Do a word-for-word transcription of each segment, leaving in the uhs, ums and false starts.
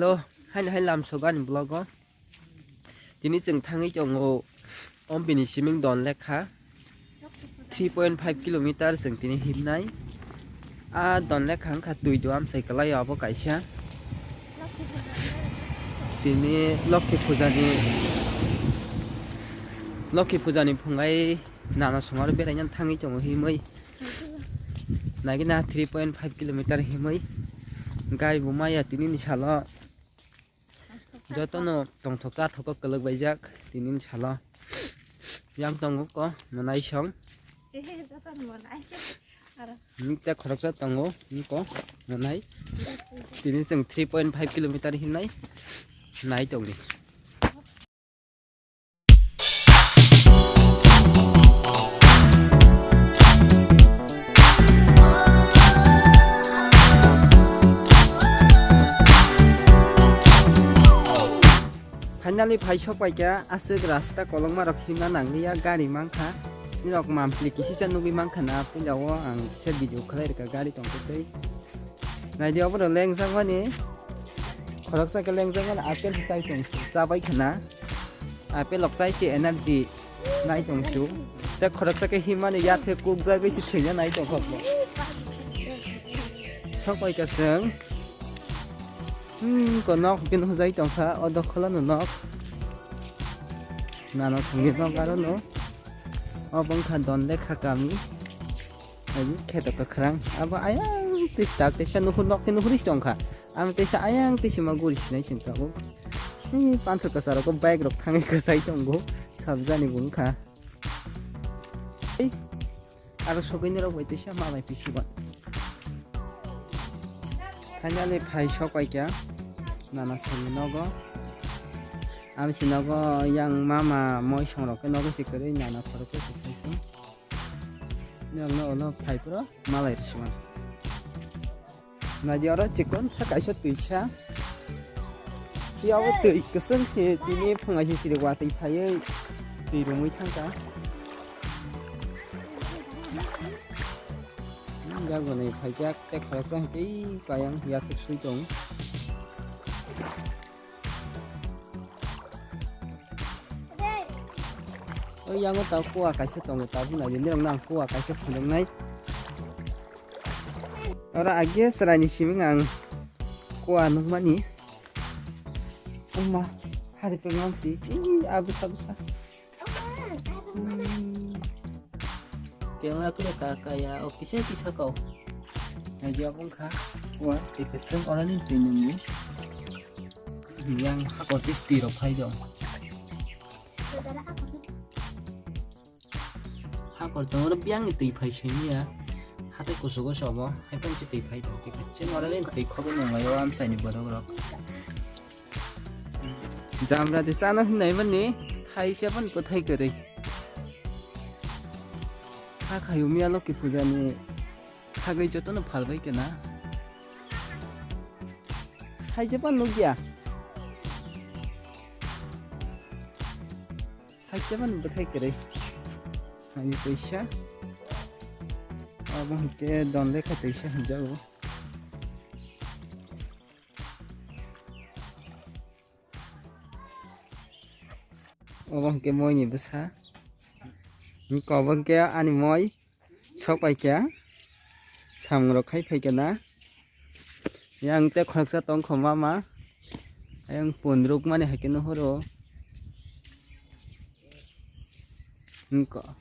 To, haino hai lam sogani vlog o. Tini chwng thangwi tongo Ombini siming don lekha. Three point five kilometer chwng tini himnai. A don lekha wngkha twi do amchai kwlai o abo kaisa. Tini Lokhi Pujani, Lokhi Pujani phungai nana somaro beraina thangwi tongo himwi. Nagina three point five kilometer himwi. Gai bo maya tini ni salo. Jotono tongthok chathok kwlwk baijak tini ni salo. Yang tongo ko mwnai song. Tei khoroksa tongo ko mwnai. Tini chwng three point five kilometer hinai nai tongdi. Finally phai sok pai kha, aswk rasta kolokma rok himna nang lia, gari mankha. Nirok mampli kisisa nugwi mankha na, puila o ang kisa video khlai rwkha gari tongtwtwi. Naidi obono lengjak mani, khoroksa khe lengjak mani apple chai tong, chabai khana. Apple rok chai se energy nai tong su. Tei khoroksa khe himani yathe kukjagwi se thwina nai tong kha. Sok pai kha chwng. Hmm, ko nok hwnkhe nuhujai tong kha, o dokholo no nok. Nano thangwi nok aro no. Obo wngkha don lekha kami. Ai, kheto kwkhwrang. Abo ayang twi stak teisa nuhur nok khe nuhuri tong kha. Ano teisa ayang twi sima guri sinai sing tongo. Ei, panthor kwcharo ko bike rok thangwi kwchai tongo. Sabjani bo wngkha. Ei, aro sogwini rok bai teisa malai pisiban. Finally phai sok pai kha. Nana songni nogo. Amsi nogo yang mama moi songrok khe nogo se kwrwi nana khorok khe se sai sung. Nokno ulo phai phuru malai rwsima. Naidi oro chikon sa kaisa twisa. Phiya bo twi kwchwng se tini phungai se siri watwi phaiwi twi romwi thangkha. Jagonwi phaijak tei khoroksa hwnkhe kayang yathok swi tong. O yango ta kuwa kaisa tongo, tabuk naidi nirokno ang kuwa kaisa phunuknai. Oro age chwraini siming ang kuwa nukmani. Oma, hari pek mangsi. Ih, a bwsa bwsa. Hmm. Camera kule ka kaya, o kisa kisa kau. Naidi abo wngkha kuwa, tei kwchwng orani twi nungwi. Yang hakor twi twi rok phai do. Hakor tong oro biyang ni twi phai simi ya. Hatai kusugo sobo, hai pan si twi phai tong twi kwchwng orani twi khogwi nung lai o amchai ni borok rok. Jamra de chano hinai mani, thaisa pan kwthai kwrwi. Ha khayu miya Lokhi puja ni thagwi jotono phalbai kena. Thaisa pan nukya. Thaisa pan bwthai kwrwi. Ani twisa. Abo hwnkhe don lekha twisa hinjago. Obo hwnkhe moi ni bwsa. Hwnkhe obo hwnkhe ani moi sok pai kha. Samung rok khai phai kha na. Yang tei khoroksa tong kho mama. Ayang pun ruk mani hai khe nuhuro. Hwnkhe.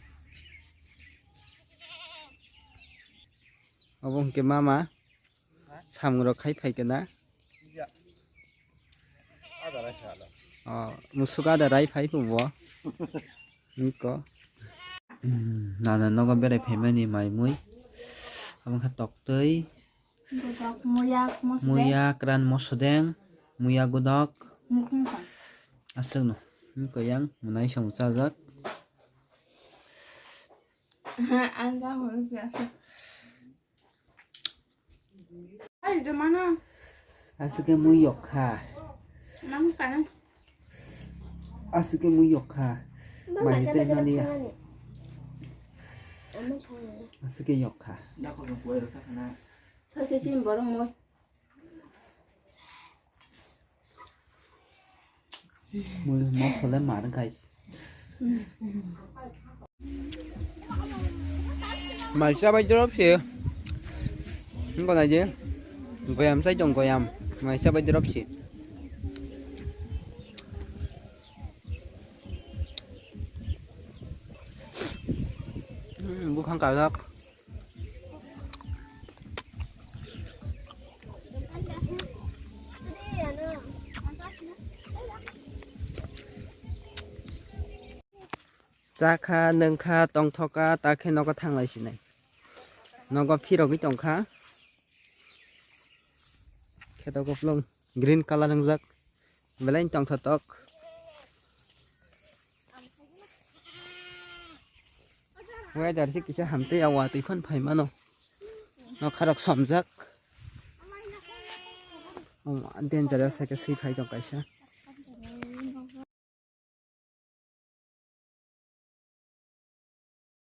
Obo hwnkhe mama. Samung rok khai phai khe na? O, musuk ada rai phai phu bo. Niko. Hmm, nana nogo berai phai mani mai mui. Amo kha toktwi. Muya, mosodeng. Muya, kran mosodeng. Muya godok. Aswk no. Niko yang munai samung chajak. Ang ja horo se aswk. Ai, de mana? Aswk khe mui yok kha. Nang kana? Aswk khe mui yok kha. Mai se mani ya. Aswk khe yok kha. Sai se chin borok moi. Mui mosole mar khai. Mai chabai drop se. Ngo na je. Goyam sai tong goyam. Mai chabai drop se. Hmm, bukhang kajak. Chakha, nwngkha, tongthokha, takhe nogo thanglai sinai. Nogo phirogwi tongkha. Kheto kuplung green colour wngjak. Belai tongthotok. Weather se kisa hamtwi ya watwi phan phai mano. Nokharok somjak. Dangerous hai khe swi phai tong kaisa.